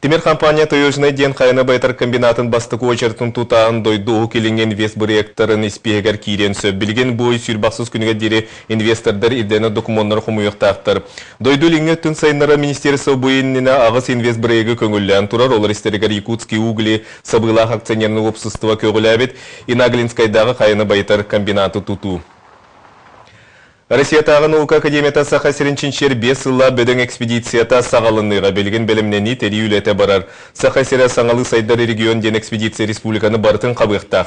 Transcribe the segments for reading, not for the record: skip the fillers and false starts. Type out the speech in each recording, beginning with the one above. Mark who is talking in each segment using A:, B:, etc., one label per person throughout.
A: Тимир компания Таежный диэн хайаны байытар комбинатын бастакы уочаратын тутаан дойду Уһук Илиҥҥи инвестбырайыактарын испииһэгэр киириэн сөп. Билигин бу ый 26 күнүгэр диэри инвестордар ирдэнэр докумуоннары хомуйуохтаахтар. Дойду илиҥҥи өттүн сайыннарар министерство бу иннинэ аҕыс инвестбырайыагы көҥүллээн турар, олор истэригэр Якутские угли сабыылаах акционернай уопсастыба көҕүлээбит Инаглинскайдааҕы хайаны байытар комбинаты тутуу. Россиятааҕы наука академията Саха сирин чинчийэр биэс сыллаах бөдөҥ экспедицията саҕаланыаҕа. Билигин бэлэмнэнии тэрийии үлэтэ барар. Саха сирэ саҥалыы сайдар регион диэн экспедиция республиканы барытын хабыахтаах.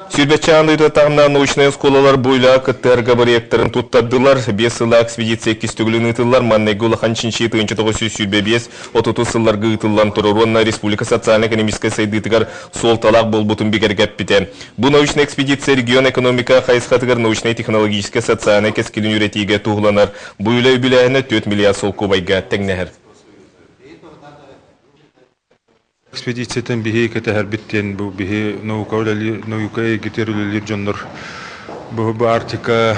A: Сүүрбэччэ аан дойду таһымнаах научнай оскуолалар бу үлэҕэ кыттыһарга бырайыактарын туттардылар. Биэс сыллаах экспедиция иккис төгүлүн ыытыллар. Манныгы улахан чинчийии 1925 30 сылларга ыытыллан турар уонна республика социально-экономическай сайдыытыгар суолталаах буолбутун бигэргэппитэ. Бу научнай экспедиция регион экономика хайысхатыгар научнай-технологическай социальнай кэскилин үөрэтиигэ туһуланар. Бу үлэ үбүлээһинэ 4 миллиард солкуобайга тэҥнэһэр.
B: Экспедициятын биһи кэтэһэрбит диэн бу биһи наука үлэлиир наука эйгэтигэр үлэлиир дьоннор бу бу Арктика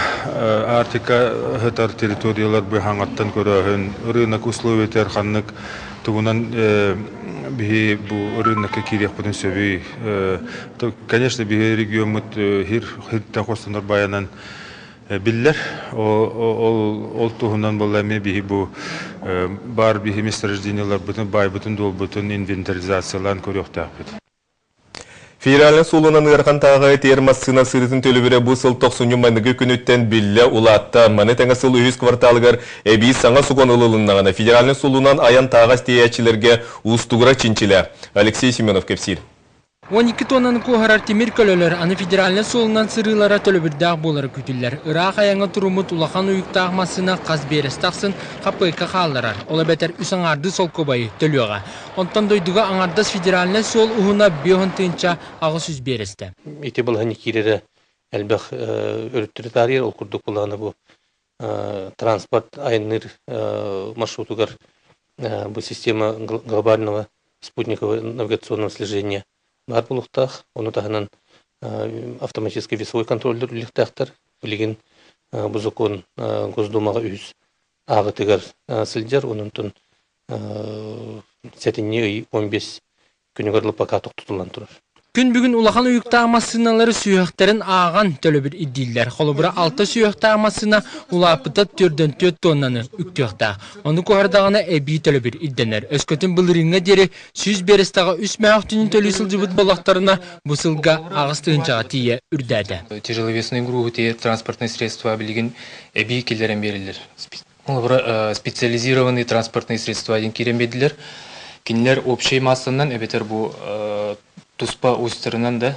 B: Арктика сытар территориялар быһаҥаттан көрөөһүн рынок условиятыгар ханнык тугунан биһи бу рынокка киириэхпитин сөбүй. Конечно, биһи региоммут хир хиртэн хостонор байанан биллэр. Ол туһунан буолла эмиэ биһи бу баар биһи месторождениеларбытын, баайбытын-дуолбутун инвентаризациялаан көрүөхтээхпит.
A: Федеральнай суолунан ыарахан тааҕы тиэр массыына сырыытын төлөбүрэ бу сыл тохсунньу маныгы күнүттэн биллэ улаатта. Маны тэҥэ сыл үһүс кварталыгар эбии саҥа сокуон ылылыннаҕына, федеральнай суолунан айан тааҕас тиэйээччилэргэ уустугура чинчилээх. Алексей Семенов кэпсиир.
C: 12 тоннаны куоһарар тимир көлөлөр аны федеральнай суолунан сырыылара төлөбүрдээх буолара күүтүллэр. Ыраах айаҥҥа туруммут улахан уйуктаах массыына хас биэрэстэ ахсын хаппыайка хаалларар, ол эбэтэр үс аҥаардыы солкуобайы төлүөҕэ. Онтон дойдуга аҥардас федеральнай суол уһуна 58 800 биэрэстэ.
D: Ити балаһыанньа киирэрэ элбэх өрүттэри таарыйар. Ол курдук былаана бу транспорт айанныыр маршрутугар бу система глобального спутникового навигационного слежения баар буолуохтаах. Ону таһынан автоматический весовой контроллер үлэлиэхтээхтэр. Билигин бу закон Госдумаҕа үһүс ааҕытыгар сылдьар. Онон сэтинньи ый 15 күнүгэр лыппака тохтотуллан турар.
C: Күн бүгүн улахан уйуктаах массыыналары сүһүөхтэрин ааҕан төлөбүр ирдииллэр. Холобура, алта сүһүөхтээх массыына улааппыта төрдөн түөрт тоннаны үктүөхтээх. Ону куһардаҕына эбии төлөбүр ирдэнэр. Өскөтүн былырыыҥҥа диэри 100 биэрэстэҕэ үс мөһөх түнүн төлүү сылдьыбыт буоллахтарына, бу сылга аҕыс тыһыынчаҕа тиийэ үрдээтэ.
E: Тяжеловесные грузы, транспортные средства билигин эбии киллэрэн биэрэллэр. Холобура, специализированные транспортные средства диэн киирэн биэрдилэр. Кинилэр общай массанан эбэтэр бу туспа устарынан да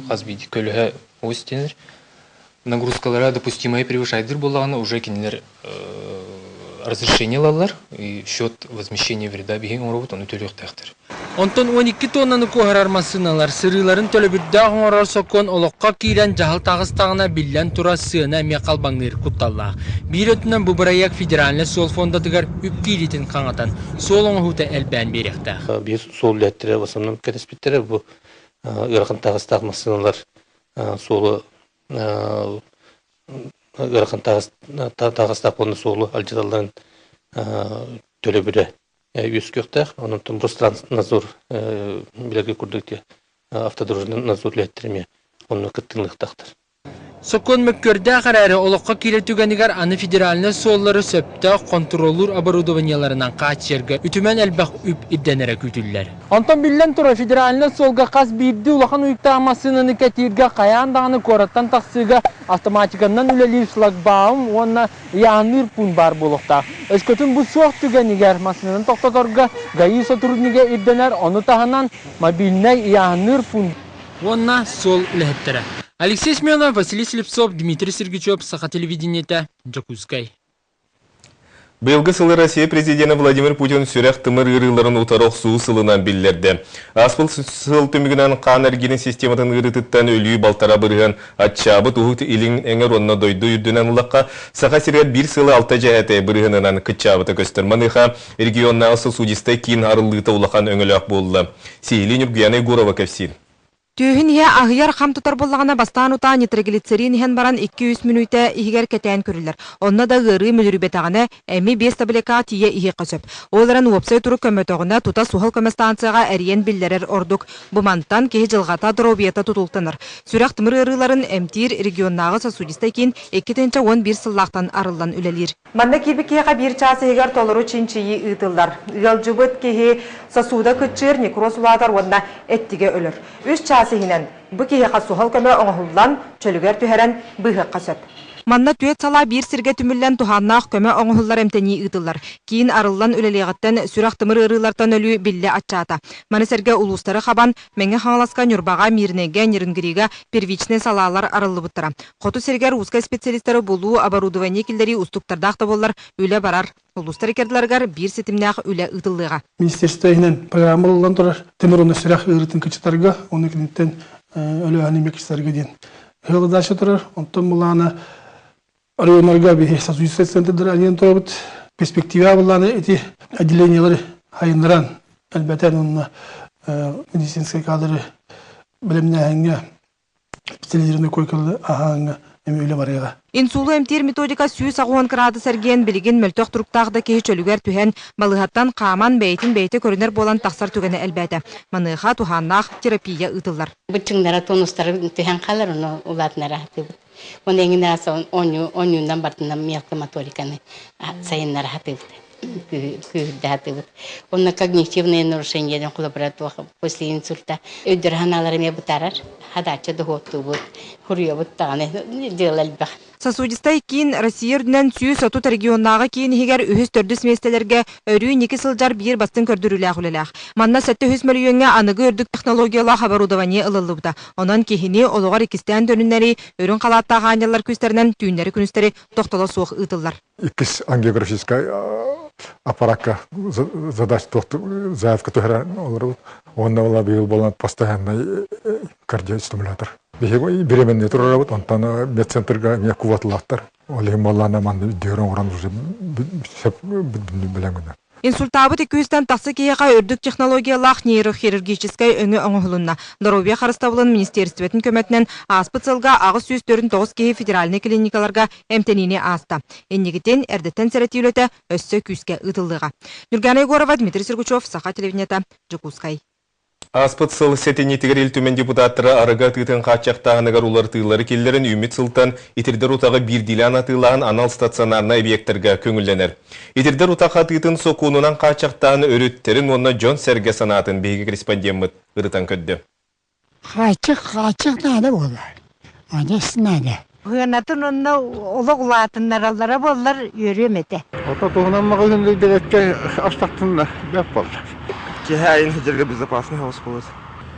E: хас биирдии көлөһө ус дэнэр. Нагрузкалара допустимые превышайдыр буоллаҕына уже кинилэр разрешение ылаллар и счет возмещения вреда биһиги оҥоробут ону төлүөхтээхтэр.
C: Онтон 12 тоннаны куоһарар массыыналар сырыыларын төлөбүрдээх оҥорор сокуон олоххо киирэн дьаһал таҕыстаҕына биллэн турар сыана эмиэ халбаҥныыр кутталлаах. Биир өттүнэн бу бырайыак федеральнай суол фондатыгар үп киириитин хаҥатан суол оҥоһуута элбээн биэриэхтээх.
D: Биир суол үлэһиттэрэ в основном кэтэспиттэрэ бу ыарахан таҕыстаах массыыналар суолу ыарахан таҕыстаах уонна суолу алдьаталларын төлөбүрэ үөскүөхтээх. Онон Ространснадзор билэргэ курдук автодорожный надзор үлэһиттэрэ эмиэ онно кыттыыныахтаахтар.
C: Сокуон мөккүөрдээх эрээри, олоххо киирэр түгэнигэр аны федеральнай суоллары сөптөөх хонтуруоллуур оборудованиеларынан хааччыйарга үтүмэн элбэх үп ирдэнэрэ күүтүллэр. Онтон биллэн турар, федеральнай суолга хас биирдии улахан уйуктаах массыынаны кэтииргэ хайаан даҕаны куораттан тахсыыга автоматиканнан үлэлиир шлагбаум уонна ыйааһынныыр пуун баар буолуохтаах. Өскөтүн бу суох түгэнигэр массыынаны тохтоторго ГАИ сотруднига ирдэнэр, ону таһынан мобильнай ыйааһынныыр пуун уонна суол үлэһиттэрэ. Алексей Семенов, Василий Слепцов, Дмитрий Сергучев, Саха телевидениетэ, Дьокуускай.
A: Быйылгы сылы Россия президенэ Владимир Путин сүрэх-тымыр ыарыыларын утары охсуу сылынан биллэрдэ. Ааспыт сыл түмүгүнэн хаан эргиирин систематын ыарыытыттан өлүү балтараа бырыһыан аччаабыт Уһук Илин эҥэр уонна дойду үрдүнэн ыллахха, Саха сиригэр биир сылы алта дьэһээтэ бырыһыанынан кыччаабыта көстөр. Маныаха регионнааҕы сосудистай киин арыллыыта улахан өҥөлөөх буолла. Сиһилии Ньургуяна Егорова кэпсиир.
F: Түөһүн иһэ аһыйар хам тутар буоллаҕына, бастаан утаа нитроглицерин иһэн баран 2-3 мүнүүтэ иһигэр кэтээн көрүллэр. Онно да ыарыы мүлүрүйбэтэҕинэ, эми 5 таблетка тиийэ иһиэххэ сөп. Ол эрэн уопсай турук көмөтөҕүнэ, тута суһал көмө станцияҕа эрийэн биллэрэр ордук. Бу мантан киһи дьылҕата, доруобуйата тутулуктанар. Сүрэх-тымыр ыарыыларын эмтиир регионнааҕы сосудистай киин 2011 сыллаахтан арыллан үлэлиир. Манна киирбит киһиэхэ биир чаас иһигэр толору чинчийии ыытыллар. Ыалдьыбыт киһи сосуда кыччыыр, некроз улаатар уонна эттигэ өлөр. Үс чаас иһинэн бу киһиэхэ суһал көмө оҥоһуллан, чөлүгэр түһэрэн быыһыахха сөп. Манна түөрт салаа биир сиргэ түмүллэн туһааннаах көмө оҥоһуллар эмтэнии ыытыллар. Киин арыллан үлэлиэҕиттэн сүрэх-тымыр ыарыылартан өлүү биллэ аччаата. Маны сэргэ улуустары хабан, Мэҥэ Хаҥаласка, Ньурбаҕа, Миирнэйгэ, Нерюнгрига первичнэй салаалар арыллыбыттара. Хоту сиригэр узкай специалистары булуу, оборудование киллэрии уустуктардаах да буоллар, үлэ барар. Улуустар иккардыларыгар биир ситимнээх үлэ ыытыллыаҕа.
G: Министерство иһинэн программа ылыллан турар тимир уонна сүрэх ыарыытын кыччатарга, уонна киниттэн өлөөһүнү эмиэ кыччатарга диэн ыһыла турар. Онтон былаана районнарга биһи сосудистый центрдары аньан турабыт. Перспектива былаана ити отделениелары хайыннаран элбэтэн уонна медицинскэй кадры бэлэмнээһиҥҥэ специализированный койкалы аһааҥҥа эмиэ үлэ барыаҕа.
F: Инсулу эмтиир методика 180 кыраадыс эргийэн билигин мөлтөх туруктаах да киһи чөлүгэр түһэн, балыыһаттан хааман бэйэтин бэйэтэ көрүнэр буолан тахсар түгэнэ элбээтэ. Маныаха туһааннаах терапия ыытыллар.
H: Быччыҥнара тонустара түһэн хаалар, ону улаатынара сатыыбыт. Уонна эҥин араас оонньуунан бардынан мелкий моториканы сайыннара сатыыбыт, күүһүрдэ сатыыбыт. Онно когнитивные нарушения диэн холобура туох после инсульта өйдөр санаалара эмиэ бытаарар, хадааччы дохуоттуубут, хуруйабыт даҕаны дьыала элбэх.
F: Сосудистай киин Россия үрдүнэн 130 регионнааҕы киин иһигэр үһүс-төрдүс миэстэлэргэ өрүү инники сылдьар биир бастыҥ көрдөрүүлээх үлэлээх. Манна 700 мөлүйүөҥҥэ аныгы үрдүк технологиялаах оборудование ылыллыбыта. Онон киһини олоҕор иккистээн төнүннэрии үрүҥ халааттаах аанньаллар күүстэринэн түүннэри-күнүстэри тохтоло суох ыытыллар.
I: Иккис ангиографическай аппаракка задач заявка түһэрэн олоробут. Уонна була быйыл буолан постоянный кардиостимулятор. Биһиги беременный турарабыт, онтон медцентрга эмиэ кубатылаахтар. Ол иһин буоллаана манны дүөр оҥорон уже сөп билэҥҥинэ.
F: Инсультаабыт 200-тэн тахса киһиэхэ үрдүк технологиялаах нейрохирургическай өҥө оҥоһулунна. Доруобуйа харыстабылын министиэристибэтин көмөтүнэн ааспыт сылга 849 киһи федеральнай клиникаларга эмтэниини ааста. Инникитин эрдэттэн сэрэтии үлэтэ өссө күүскэ ыытыллыаҕа. Нюргана Егорова, Дмитрий Сергучев, Саха телевидениета, Дьокуускай.
A: Ааспыт сыл сэтинньитигэр Ил Түмэн депутаттара арыгы атыытын хааччахтааһыныгар уларытыылары киллэрэн үүммүт сылтан итирдэр утаҕы биирдиилээн атыылаһан анал стационарнай объектарга көҥүллэнэр. Итирдэр утах атыытын сокуонунан хааччахтаан өрүттэрин уонна дьон-сэргэ санаатын биһиги корреспондеммыт ырытан көрдө.
J: Хааччах, хааччах наада буолар. Адьас наада.
K: Сыанатын онно олох улаатыннараллара буоллар үөрүөм этэ.
L: Ото туһунан маҕаһыын билбэккэ астахтынна бэрт буолла.
M: Киһи сылдьарга безопасный хаус буолуо.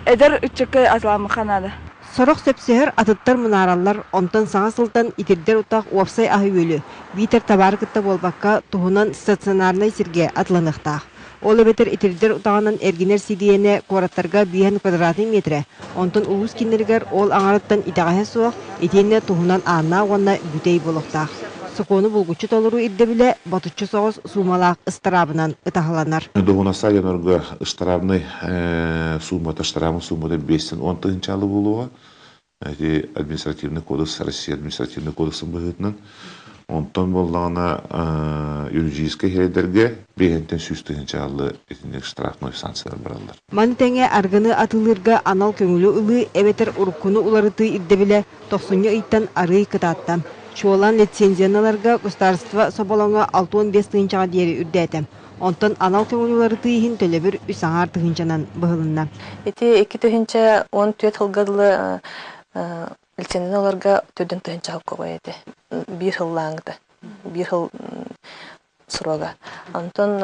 N: Эдэр ыччакка атыламмыха наада.
F: Сорох сөпсөһөр, атыттар мунаараллар, онтон саҥа сылтан итирдэр утах уопсай аһы-үөлү, биитэр табаары кытта буолбакка, туһунан стационарнай сиргэ атыланыахтаах. Ол эбэтэр итирдэр утаҕынан эргинэр сидиэнэ куораттарга биэһэн квадратный миэтэрэ, онтон улуус кииннэригэр ол аҥарыттан итэҕэһэ суох, итиэннэ туһунан ааннаах уонна бүтэй буолуохтаах. Сокуону булгуччу толоруу ирдэбилэ ботуччу соҕус суумалаах ыстараабынан ытаһаланар.
O: Дуоһунастаах дьоннорго ыштарабнай суумата, штарабын суумата 510 тыһыынчаалы буолуоҕа. Ити административный кодекс, Россия административный кодексын быһыытынан. Онтон буоллаҕына юридическай сирэйдэргэ биэһинтэн 100 тыһыынчаалы итинник штрафной санкциялар бараллар.
F: Маны тэҥэ аргыны атыылыырга анал көҥүлү ылыы эбэтэр уруккуну уларытыы ирдэбилэ тохсунньу ыйтан арыый кытаатта. Чуолаан лицензияны ыларга государство соболоҥо 65 тыһыынчаҕа диэри үрдээтэ. Онтон анал көҥүлү уларытыы иһин төлөбүр үс аҥаар тыһыынчанан быһылынна.
P: Ити 2014 сылга дылы лицензияны ыларга 4 тыһыынча холкуобай этэ. Биир сыллааҥыта. Биир сыл срога. Онтон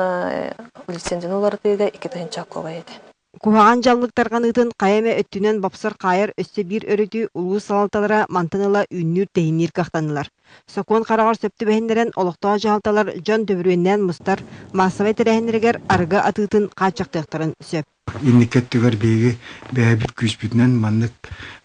P: лицензияны уларытыыга 2 тыһыынча холкуобай этэ.
F: Куһаҕан дьаллык тарҕаныытын хайа эмэ өттүнэн бопсор хаайар өссө биир өрүтү улуус салалталара мантан ыла үүннүүр-тэһиинниир кыахтаннылар. Сокуон хараҕар сөп түбэһиннэрэн олохтоох дьаһалталар дьон төбүрүөннээн мустар маассабай тэрээһиннэригэр арыгы атыытын хааччахтыахтарын сөп.
Q: Инники өттүгэр биһиги бэйэбит күүспүтүнэн маннык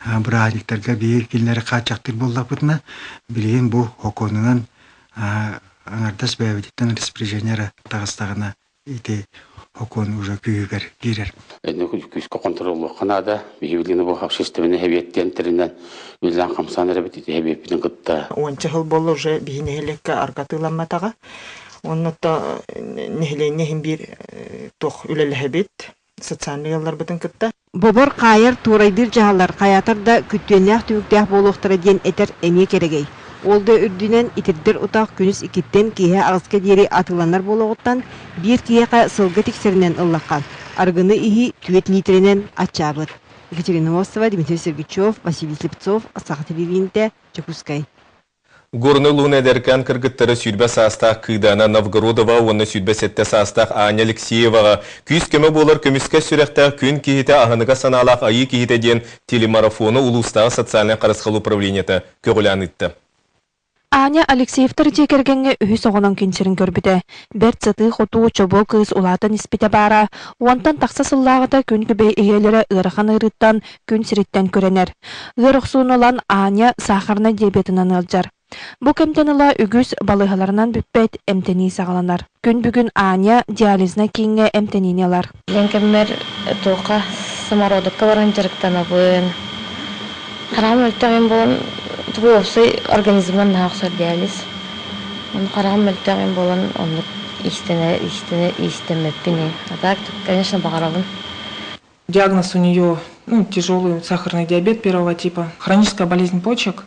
Q: бырааһынньыктарга биһиги кинилэри хааччахтыыр буоллахпытына, билигин бу сокуонунан аҥардас бэйэбититтэн распоряжение эрэ таҕыстаҕына ити Хокуон уже күүһүгэр киирэр.
D: Күүскэ контроллуохха наада. Биһи билигин бу общественный хэбиэттиэн тэринэн үлэлээн хамсаан эрэбит ити хэбиэппитин кытта.
R: Уонча сыл буолла уже биһи нэһилиэккэ аргатыыламматаҕа. Онно нэһилиэнньэ иһин биир туох үлэлэһэбит социальный ыалларбытын кытта.
F: Бобор, хаайар, туорайдыыр дьаһаллар хайаатар да күттүөннээх түмүктээх буолуохтара диэн этэр эмиэ кэрэгэй. Ол да үрдүнэн итирдэр утах күнүс иккиттэн киэһэ аҕыска диэри атыыланар буолуоҕуттан биир киһиэхэ сылга тиксэринэн ыллахха, арыгыны иһии түөрт литрэнэн аччаабыт. Екатерина Мостова, Дмитрий Сергучев, Василий Слепцов, Саха телевидениетэ, Дьокуускай.
A: Горнай улууһун эдэркээн кыргыттара 20 саастаах Кыыдаана Новгородова уонна 27 саастаах Аня Алексееваҕа күүс-көмө буолар көмүскэс сүрэхтээх күн киһитэ аһыныгас санаалаах айыы киһитэ диэн телемарафону улуустааҕы социальнай харысхал управлениета көҕүлээн ыытта.
S: Аня Алексеевтар дьиэ кэргэҥҥэ үһүс оҕонон күн сирин көрбүтэ. Бэрт сытыы-хотуу, чобуо кыыс улаатан испитэ баара, уонтан тахса сыллааҕыта күн күбэй ийэлэрэ ыарахан ыарыыттан күн сириттэн күрэнэр. Ыар охсууну ылан Аня сахарнай диабетынан ыалдьар. Бу кэмтэн ыла үгүс балыыһаларынан бүппэт эмтэнии саҕаланар. Күн бүгүн Аня диализнай кииҥҥэ эмтэниини ылар.
T: Диэн кэммэр туохха самородокка баран дьарыктанабын. Хараҕым мөлтөҕүн буолан тугу уопсай организмҥа наһаа охсор диализ. Ону хараҕым мөлтөҕүн буолан оннук иистэнэ иистэнэ иистэммэппин. А так, конечно, баҕарабын.
U: Диагноз у нее ну, тяжелый сахарный диабет первого типа, хроническая болезнь почек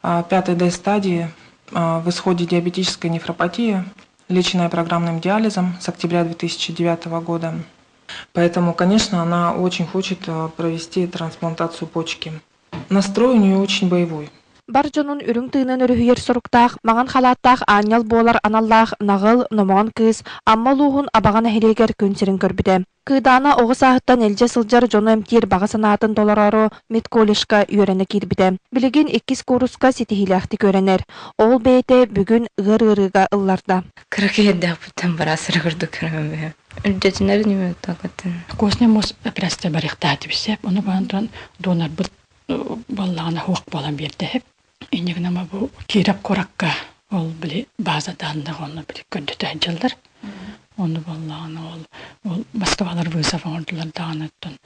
U: пятой Д стадии, в исходе диабетическая нефропатия, леченная программным диализом с октября 2009 года. Поэтому, конечно, она очень хочет провести трансплантацию почки. Настрой у нее очень боевой.
S: Бар дьонун үрүҥ тыынын өрүһүйэр соруктаах, маҥан халааттаах аанньал буолар аналлаах наҕыл, номоҕон кыыс Амма улууһун Абаҕа нэһилиэгэр күн сирин көрбүтэ. Кыыдаана оҕо сааһыттан илдьэ сылдьар дьону эмтиир баҕа санаатын толороору медколледжка үөрэнэ киирбитэ. Билигин иккис кууруска ситиһиилээхтик үөрэнэр. Ол бэйэтэ бүгүн ыар ыарыыга ылларда.
T: Кыра киһирдээхпиттэн быраас эрэ курдук көрөммүн бэйэм. Үрдэтинэр ньүмүөттөкөтүн.
V: Костный мозг операция барыахтаатыбисеп, ону баран туран донорбут буоллаҕына хуох буолан биэрдэһип. Иннигинама бу Киирап куоракка ол били база дааннах онно били көрдөтө сылдьаллар. Ону буоллаҕына ол ол Москвалар вызов оҥордулар даҕаны оттон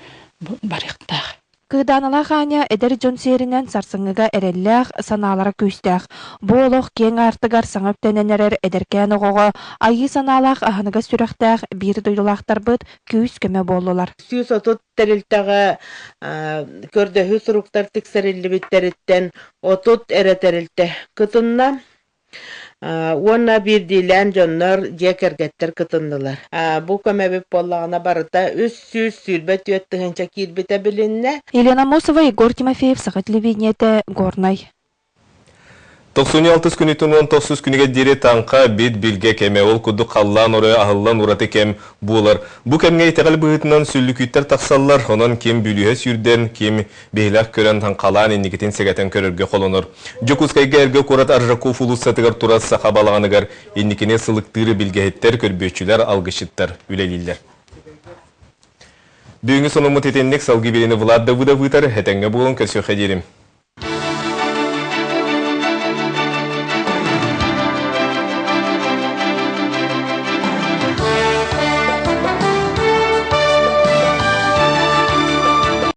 V: бу барыахтаах.
S: Кыыдааналаах Аня эдэр дьон сиэринэн сарсыҥҥыга эрэллээх, санаалара күүстээх. Бу олох киэҥ аартыгар саҥа үктэнэн эрэр эдэркээн оҕоҕо айыы санаалаах аһыныгас сүрэхтээх биир дойдулаахтарбыт күүс-көмө буоллулар.
W: 130 тэрилтэҕэ көрдөһүү суруктар тиксэриллибиттэриттэн 30 эрэ тэрилтэ кытынна. Уонна биирдиилээн дьоннор, дьиэ кэргэттэр кытыннылар. Бу көмөбүт буоллаҕына барыта 324 тыһыынча киирбитэ билиннэ.
S: Елена Амосова, Егор Тимофеев, Саха телевидениетэ, Горнай.
A: Тохсунньу алтыс күнүттэн уон тохсус күнүгэр диэри таҥха, бит, билгэ кэмэ, ол курдук халлаан оройо аһыллан ураты кэм буолар. Бу кэмҥэ итэҕэл быһыытынан сүллүкүүттэр тахсаллар, онон ким бүлүүһэ сүүрдэн, ким биһилэх көрөн таҥхалаан инникитин сэгэтэн көрөргө холонор. Дьокуускайга эргэ куорат Аржаков уулуссатыгар турар саха балаҕаныгар инникини сылыктыыр билгэһиттэр, көрбүөччүлэр, алгысчыттар үлэлииллэр. Бүгүҥҥү сонуммут итинник, салгыы биэриини Влад Давыдов ыытар, этэҥҥэ буолуҥ, көрсүөххэ диэрим.